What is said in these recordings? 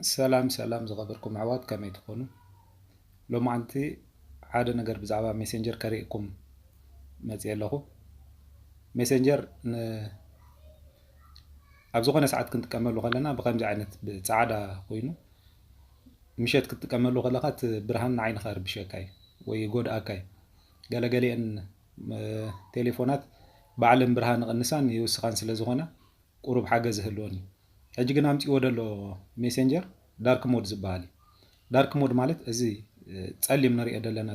ሰላም ሰላም ዝኸበርኩም ኣሕዋት፣ ከመይ ትኾኑ? ሎማዓንቲ ሓደ ነገር ብዛዕባ ሜሴንጀር ከርእየኩም መፅየ ኣለኹ። ሜሴንጀር ን- ኣብ ዝኾነ ሰዓት ክንጥቀመሉ ከለና ብከምዚ ዓይነት ብፃዕዳ ኮይኑ፣ ምሸት ክትጥቀመሉ ከለኻ እቲ ብርሃን ንዓይንኻ ይርብሸካ እዩ ወይ ይጎድኣካ እዩ። ገለገሊአን ቴሌፎናት ባዕለን ብርሃን ይቕንሳን ይውስኻን ስለ ዝኾና ቁሩብ ሓገዝ ይህልወን እዩ። ሕጂ ግን ኣምፂዎ ዘሎ ሜሴንጀር ዳርክ ሞድ ዝበሃል እዩ። ዳርክ ሞድ ማለት እዚ ጸሊም ንሪኦ ዘለና፣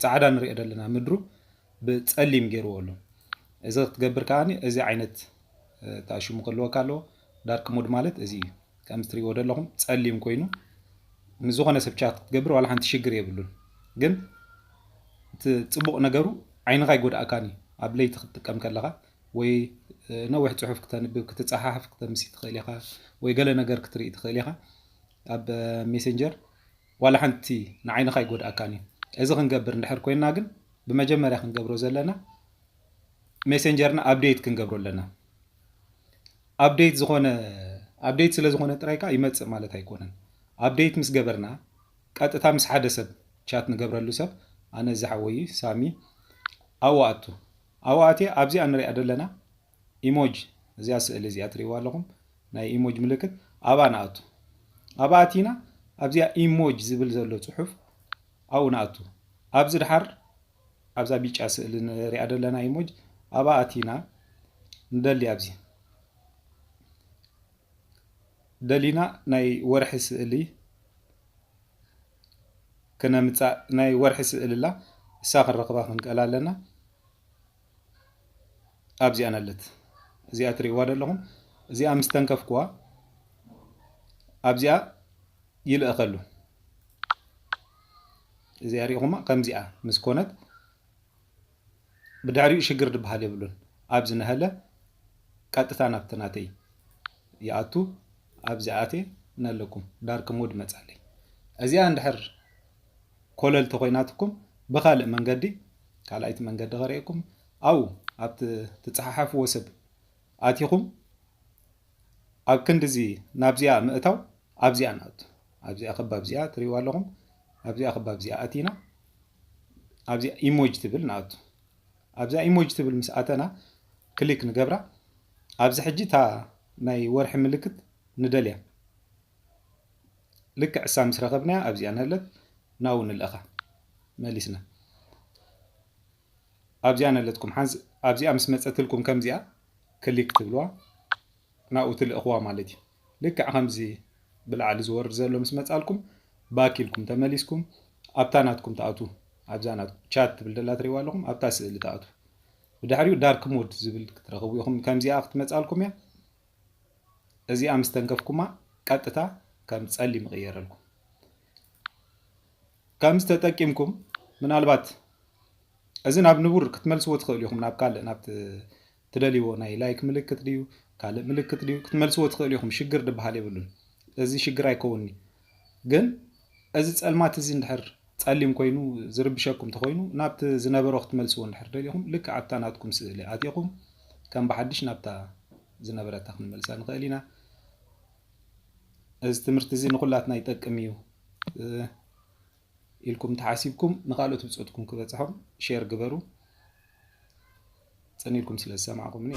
ጻዕዳ ንሪኦ ዘለና ምድሩ ብጸሊም ገይርዎ ኣሎ። እዚ ክትገብር ከዓኒ እዚ ዓይነት ተኣሽሙ ክህልወካ ኣለዎ። ዳርክ ሞድ ማለት እዚ እዩ። ከም ትሪእዎ ዘለኹም ጸሊም ኮይኑ ምስ ዝኾነ ሰብ ቻት ክትገብር ዋላ ሓንቲ ሽግር የብሉን። ግን እቲ ጽቡቕ ነገሩ ዓይንኻ ይጎድኣካን እዩ። ኣብ ለይቲ ክትጥቀም ከለኻ ወይ ነዊሕ ጽሑፍ ክተንብብ፣ ክትጸሓሕፍ፣ ክተምሲ ትኽእል ኢኻ ወይ ገለ ነገር ክትርኢ ትኽእል ኢኻ ኣብ ሜሴንጀር። ዋላ ሓንቲ ንዓይንኻ ይጎድኣካን እዩ። እዚ ክንገብር እንድሕር ኮይንና ግን ብመጀመርያ ክንገብሮ ዘለና ሜሴንጀርና ኣፕዴት ክንገብሮ ኣለና። ኣፕዴት ዝኾነ ኣፕዴት ስለ ዝኾነ ጥራይ ከዓ ይመፅእ ማለት ኣይኮነን። ኣፕዴት ምስ ገበርና ቀጥታ ምስ ሓደ ሰብ ቻት ንገብረሉ ሰብ ኣነ እዚ ሓወይ ሳሚ ኣብኡ ኣቱ ኣብኡ ኣትየ ኣብዚኣ ንሪኣ ዘለና ኢሞጅ እዚኣ ስእሊ እዚኣ ትሪእዋ ኣለኹም ናይ ኢሞጅ ምልክት ኣብኣ ንኣቱ። ኣብኣ ኣቲና ኣብዚኣ ኢሞጅ ዝብል ዘሎ ፅሑፍ ኣብኡ ንኣቱ። ኣብዚ ድሓር ኣብዛ ቢጫ ስእሊ ንሪኣ ዘለና ኢሞጅ ኣብኣ ኣቲና ንደሊ ኣብዚ ደሊና ናይ ወርሒ ስእሊ ክነምፃእ ናይ ወርሒ ስእሊ ላ እሳ ክንረኽባ ክንቀል ኣለና። ኣብዚኣ ነለት እዚኣ ትሪእዋ ዘለኹም እዚኣ ምስ ተንከፍኩዋ ኣብዚኣ ይልእኸሉ። እዚኣ ሪኢኹማ ከምዚኣ ምስ ኮነት ብድሕሪኡ ሽግር ዝበሃል የብሉን። ኣብዚ ነሀለ ቀጥታ ናብቲ ናተይ ይኣቱ። ኣብዚ ኣትየ ነለኩም ዳርክ ሞድ መፃለይ። እዚኣ እንድሕር ኮለል ተኮይናትኩም ብካልእ መንገዲ ካልኣይቲ መንገዲ ከርእየኩም ኣብኡ ኣብቲ ትፀሓሓፍዎ ሰብ ኣቲኹም ኣብ ክንድዚ ናብዚኣ ምእታው ኣብዚኣ ንኣቱ ኣብዚኣ ክባብ እዚኣ ትሪእዋ ኣለኹም ኣብዚኣ ክባብ እዚኣ ኣቲና ኣብዚኣ ኢሞጅ ትብል ንኣቱ ኣብዚኣ ኢሞጅ ትብል ምስ ኣተና ክሊክ ንገብራ ኣብዚ ሕጂ እታ ናይ ወርሒ ምልክት ንደልያ ልክዕ እሳ ምስ ረኸብናያ ኣብዚኣ ንህለት ናብኡ ንልእኻ መሊስና ኣብዚኣ ነለትኩም ሓንስ ኣብዚኣ ምስ መፀትልኩም ከምዚኣ ክሊክ ትብልዋ ናብኡ ትልእኽዋ ማለት እዩ። ልክዕ ከምዚ ብላዕሊ ዝወርድ ዘሎ ምስ መፃልኩም ባክ ኢልኩም ተመሊስኩም ኣብታ ናትኩም ትኣትዉ ኣብዛ ናትኩም ቻት ትብል ደላ ትሪእዋ ኣለኹም ኣብታ ስእሊ ትኣትዉ ብድሕሪኡ ዳርክ ሞድ ዝብል ክትረኽቡ ኢኹም ከምዚኣ ክትመፃልኩም እያ እዚኣ ምስ ተንከፍኩማ ቀጥታ ከም ፀሊም ይቕየረልኩም ከምዚ ተጠቂምኩም ምናልባት እዚ ናብ ንቡር ክትመልስዎ ትኽእሉ ኢኹም ናብ ካልእ ናብ ትደልይዎ ናይ ላይክ ምልክት ድዩ ካልእ ምልክት ድዩ ክትመልስዎ ትኽእሉ ኢኹም ሽግር ዝበሃል የብሉን እዚ ሽግር ኣይከውንኒ ግን እዚ ፀልማት እዚ እንድሕር ፀሊም ኮይኑ ዝርብሸኩም ተኮይኑ ናብቲ ዝነበሮ ክትመልስዎ እንድሕር ደሊኹም ልክዕ ኣብታ ናትኩም ስእሊ ኣቲኹም ከም ብሓድሽ ናብታ ዝነበረታ ክንመልሳ ንኽእል ኢና እዚ ትምህርቲ እዚ ንኩላትና ይጠቅም እዩ ኢልኩም ተሓሲብኩም ንካልኦት ብፆትኩም ክበፅሖም ሼር ግበሩ ፅን ኢልኩም ስለ ዝሰማዕኩምኒ